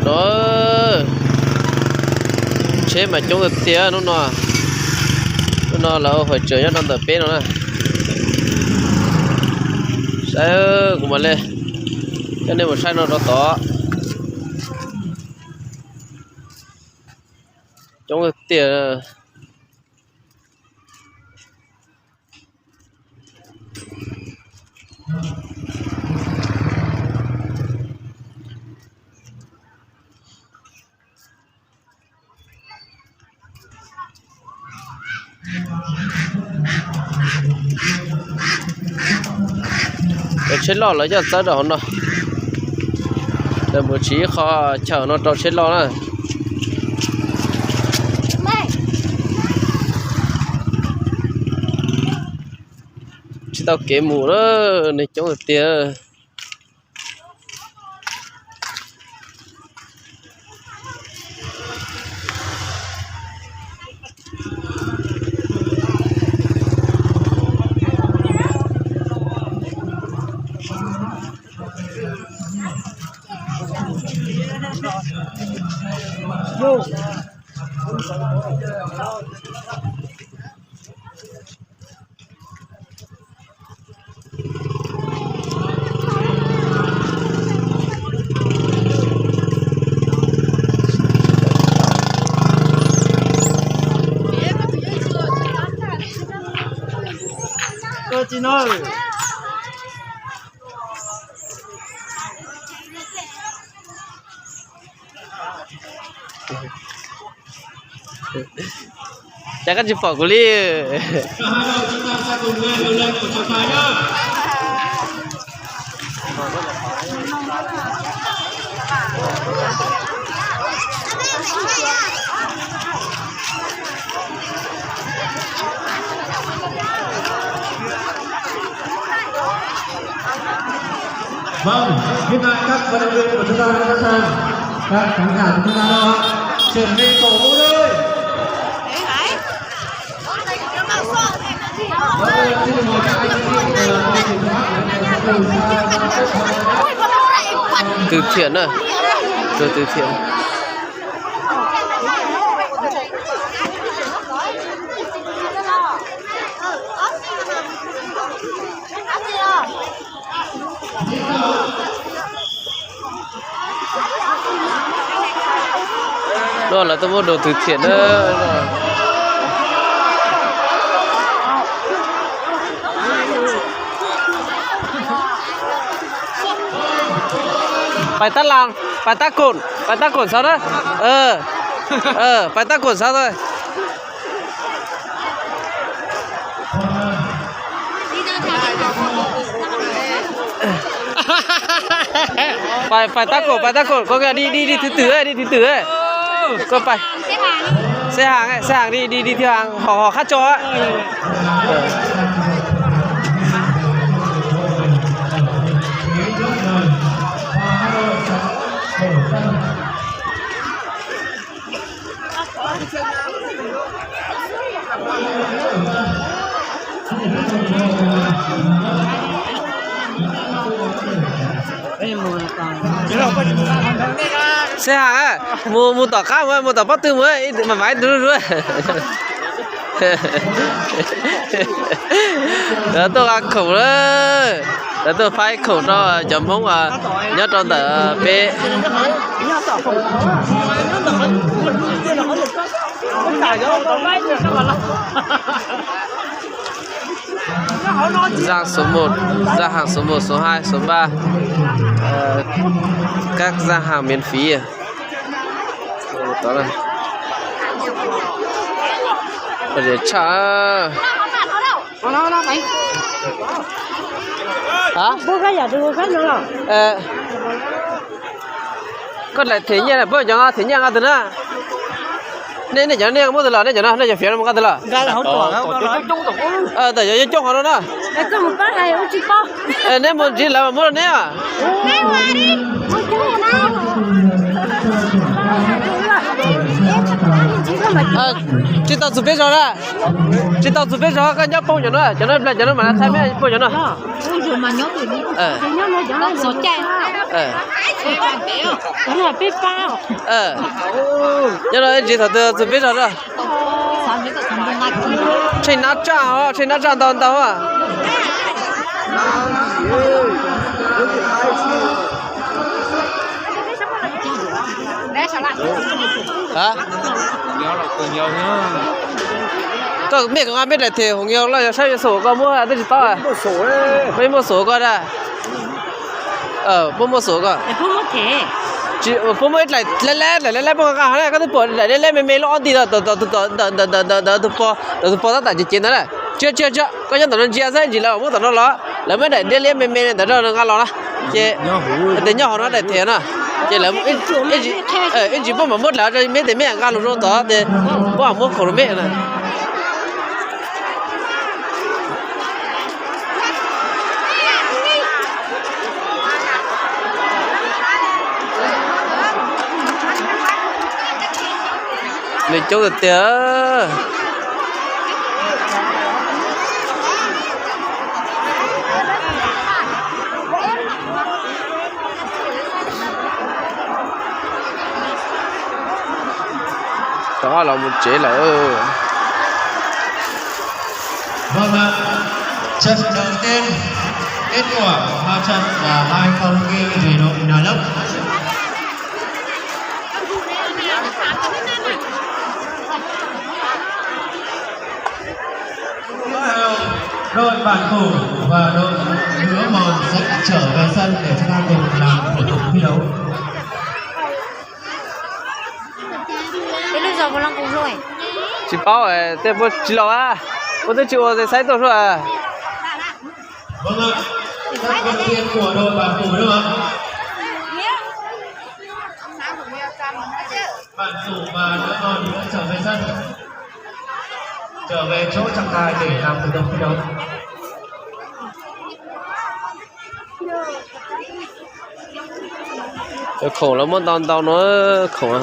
No, tsheb mas coob tiag tiag hnub no. Hnub no lawv ua hauj lwm nyob rau ntawm peb no na. Saib, kuv mam li coj nej mus saib no rau tod. Coob tiag tiag. Cov tsheb loj lawv coj txawb rau hauv no. Lawv mus tsis ib qho chaw no rau tsheb loj na. Tsis tau kev mus na, neeg coob tiag tiag. Cas koj tsis pom kuv li? Vâng, hiện tại các vận động viên của chúng ta đã sẵn sàng. Các khán giả của chúng ta đâu ạ? Chuẩn bị cổ vũ đi. Vâng, xin mời các anh chị, ờ, Từ thiện à? Từ, từ thiện. No lawv tuaj muab đồ từ thiện na. Pais tab las, pais tab kos, pais tab kos xauv na. Pais tab kos xauv thôi. Pais, pais tab kos, pais tab kos, koj đi, đi, đi thứ tự ấy, đi thứ tự ấy. Koj pais. Xếp hàng ấy, xếp hàng đi, đi, đi theo hàng, họ, họ khác cho ấy. Xếp hàng á, mus, mus tom qab mus, mus tom pob tw mus, mam mam ib tug lub lub. Lawv tuaj nqa khoom lawm, lawv tuaj faib khoom rau cov Hmoob nyob rau ntawm peb. Gian số một, gian hàng số một, số hai, số ba. Ờ, các gian hàng miễn phí. Hả? Koj laim them nyiaj, pab cov them nyiaj nqa tus na. Nej, nej cov no nej muab tus los, nej cov no, nej cov fiav no mus nqa tus los. Tam cov coob coob hov no na. Neb mus ntsib lawv mas muab rau neb. Tsis tau txug peb zog na. Tsis tau txug peb zog, koj nyob poob cov no, cov no, cov no mas thaij meb poob cov no. Nyob no ib ntsis thaum twg txug peb zog na. Tsheej nab tsaj os, tsheej nab tsaj ntau ntau a. Koj mej kov nqa mej daim them hoos yau loj yog saib yuav xum koj muab twb tsis tau. Mej muaj xum koj da. Puab muaj xum koj. Puab muaj ib daim leb leb, daim leb leb puab nqa nqa hov na, koj twb pom daim leb leb me me lub ob nti ntawm tus pog, ntawm tus pog tab tom cev cev ntawd na. Tsis tsis tsis, koj nyob ntawm no ntsia xwb, ntsis lawv muab tom no los, lawv muab daim liab liab me me ntawd rau nws nqa los na. Ces tes nyob hauv no daim them no, ces lawv ib ntsis puab mam muab dlav rau mej tes mej nqa lug zoo tod tes puab mam muab khoom rau mej na. Nws coob tiag tiag. Rov qab los mus tsev lawm. Vâng ạ, trận đầu tiên, kết quả của hai trận là hai không nghiêng về đội Nà Lốc. Đội Bản Phủ và đội Lứa Mòn sẽ trở về sân để chúng ta cùng làm thủ tục thi đấu. Tsis paub, tej puab tsis laus a, puab twb tsis ua xaiv tuaj suab. Vâng ạ, các vận động viên của đội Bản Phủ đâu ạ? Bản Phủ và Lứa Mòn sẽ trở về sân. Trở về chỗ trọng tài để làm thủ tục thi đấu. Khoom los muab ntau ntau no, khoom.